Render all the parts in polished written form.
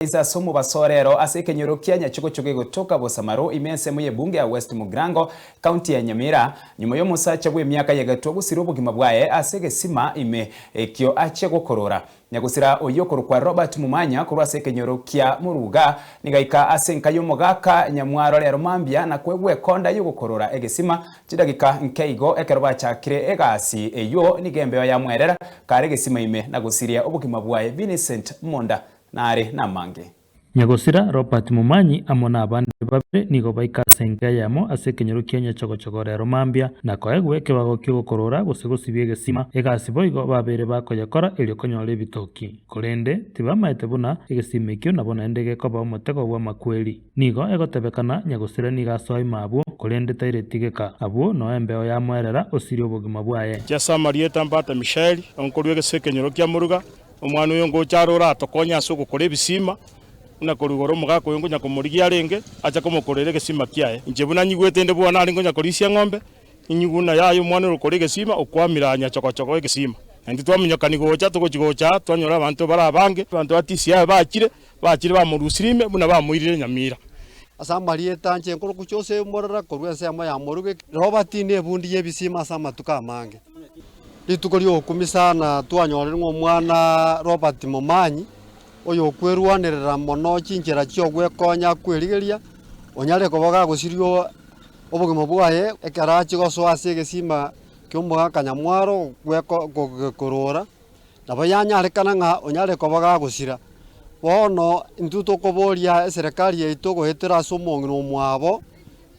Ase ase omobaso rero ase ekenyoro kia Nyachogochogo egotoka Bosamaro ime ensemo y'ebunge ya West Mugirango, county ya Nyamira, nyuma y'omosacha bw'emiaka y'egetwa gosira obogima bwaye ase egesima ime ekio achia gokorora. Nyagosira oyio okorokwa Robert Mumanya korwa ase ekenyoro kia Moruga nigo aika ase enka y'omogaka Nyamwaro rero mambia na koegwa ekonda y'ogokorora egesima chidagika nke igo ekero bachakire egasi eyio nigo embeo yamwerera kare egesima ime na gosiria obogima bwaye Vincent Monda Nare namange. Nyagosira Robert Momanyi amo nabande babere nigo baika ase enka eyemo ase ekenyoro kia Nyachogochogo rero mambia, na koegwa ekebago ki'ogokorora gose gosibia egesima, egasi boigo babeire bakoyekora erio konyora ebitoki. Korende tibamaete buna egesima ekio nabo naende gekoba omotego bw'amakweri. Nigo egotebekana nyagosira nigo asoa ime abwo, korende taireti geka. Abwo noo embeo yamoerera osirie obogima bwaye. Ase amarieta Mbata Mishaeli, onkorwa egese ekenyoro kia Moruga, Omwana oyo ngocha are oratokonye ase ogokora ebisima, buna korwa igoro omogaka oyo nkonya komorigia arenge, ache komokorera egesima kiaye. Inche buna nyigwete inde bwona are nkonya korisia eng'ombe, ninyigwe buna yaya omwana oyo okora egesima okwamire aa nyachogochogo egesima. Na intwe twaminyokani gocha, togochia gocha aa, twanyora abanto bare abange, abanto ba DCI bachire, bachire bamorusirie ime buna bamoirire nyamira. Ase amarieta anche nkorokwa Jose Morara korwa ensemo ya Moruge, Robert nebundi y'ebisima ase amatuko amange. Rituko ri'ogokumia sana twanyorire ng'a omwana Robert Momanyi, oyokwerwanerera mono chinchera chi'ogwekonya kwerigeria, onyare koba gagosiria obogima bwaye ekero achia gosoa ase egesima ki'omogaka Nyamwaro gweko gokorora, nabo yanyarekana ng'a onyare koba gagosira. Bono intwe tokoboria eserekari yaito goetera ase omong'ina omwabo,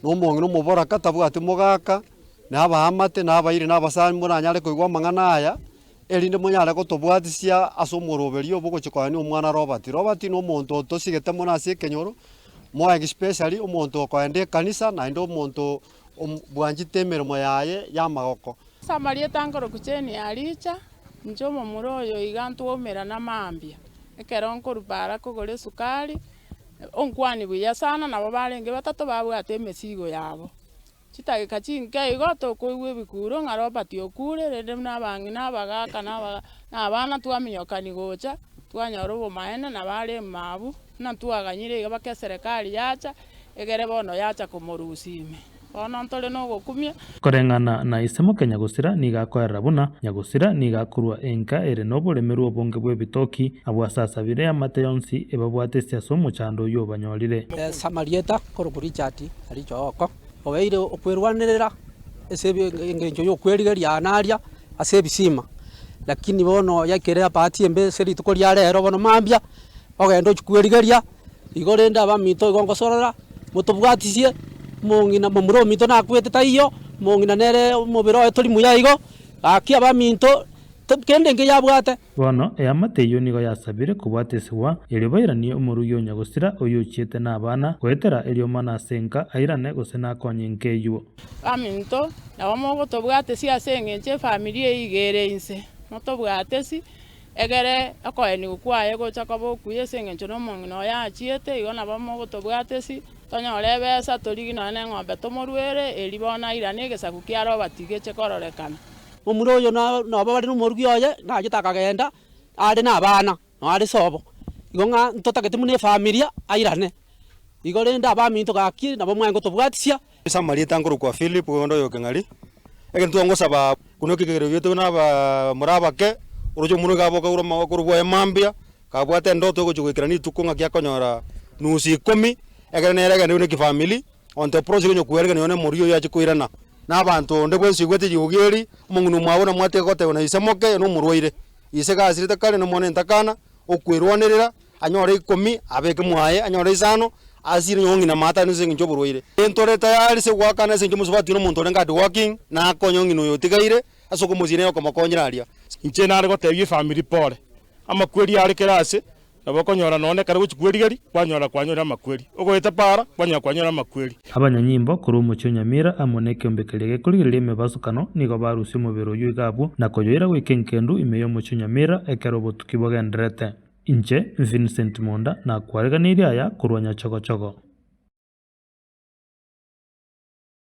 na omong'ina omoboraka tabwati mogaka. na abaamate, na abairi, na abasani, moranyare koigwa amang'ana aya, erinde monyare gotobwatisia ase omoroberio bw'ogochia koenia omwana Robert. Robert na omonto otosigete mono ase ekenyoro, more especially omonto okoenda ekanisa naende omonto bwanchete emeremo yaye y'amagoko. Ase amarieta nkorokwa Jane Aricha, inche omomura oyo iga ntwaumerana mambia, ekero nkorwa bara kogora esukari, onkwania buya sana nabo barenge batato babwate emesigo yabo. Chidageka chinke igo tokoigwa ebikuro ng'a Robert okure, rende buna abang'ina, abagaka na aba na abana twaminyokani gocha, twanyora obomaene nabo are ime abwo, buna twaganyire iga mpaka eserekari yacha, egere bono yacha komorusia ime. Bono ntore na ogokumia. Koreng'ana na ise moke Nyagosira nigo akoerera buna Nyagosira nigo akorua enka ere noboremerwa obonge bw'ebitoki, abwo ase asabire eamate yonsi ebabwate ase ase omochando oyio obanyorire. Ase amarieta korokwa Richard Aricho Ooko, obeire okwerwanerera ase engencho y'okwerigeria aa na aria ase ebisima, lakini bono yaikire ebahati embe ase rituko ria rero bono mambia, ogende ochie kwerigeria, igo rende abaminto igo ngosorora, motobwatisie, omong'ina momura ominto nakwete taiyo, omong'ina nere omobere oye tori muya igo, gaki abaminto kende nkeyabwate. Bono eamate eyio nigo yasabire kobwatesigwa, erio bairanie omorugi o nyagosira oyio ochiete nabana, goetera eriomana ase enka airane gose nakonye enka eyio. Baminto, nabo mogotobwatesia ase engencho efamiri eye iga ere inse. Motobwatesi, egere okoenigwa kwaye gocha koba okuya ase engencho nomong'ina oye achiete, igo nabo mogotobwatesi, tonyore ebesa torigie nonya na eng'ombe tomoruere, erio bono airane egesaku kia Robert geche kororekana. Momura oyo nabo bare nomorugi oye, nachete akagenda, are nabana, noo are sobo. Igo ng'a ntotagete buna efamilia airane. Igo rende abaminto gaki nabo mwaye ngotobwatisia. Ase amarieta nkorokwa Philip oyondo oyo Keng'ari, egento twangosaba buna ekegerero giaito buna abamura abake, oroche omwana oyo iga aboka korwa amagoko korwa bwaye mambia, kabwate endoto egochia goikera rituko ng'aki akonyora nusu ikomi, ekero nere agende buna ekefamiri. Onto bronsi konya kweregena nonya nomoruya oyio ache koirana. Na abanto onde bwensi oigwete eriogi eri, omong'ina omwabo namwate goteba na ise moke oyo nomorwaire. Ise gasirete kare nomwana entakana, okwerwanerera, anyore ikomi, abeke mwaye, anyore isano, asire nonya ong'ina maate ase eng'encho y'oborwaire. Ntore tayari ase goakana ase eng'encho omosubati oyo nomonto orenge hard working, nakonye ong'ina oyo otigaire, ase okomosira nere okomokonyera aria. Inche nare gotebia efamiri pore, amakweri are kera ase, Nabo okonyora nonya ekero gochia kwerigeria, kwanyora kwanyorire amakweri, ogoeta para, kwanyora kwanyorire amakweri. Abanyanyimbo korwa omochie o Nyamira amo nekeombe keria gekorigereria emebasukano nigo barusia omobere oyio iga abwo na koyoira goika enkendu ime y'omochie o Nyamira ekero obotuki bogendererete. Inche Vincent Monda nakwareganeirie aya korwa Nyachogochogo.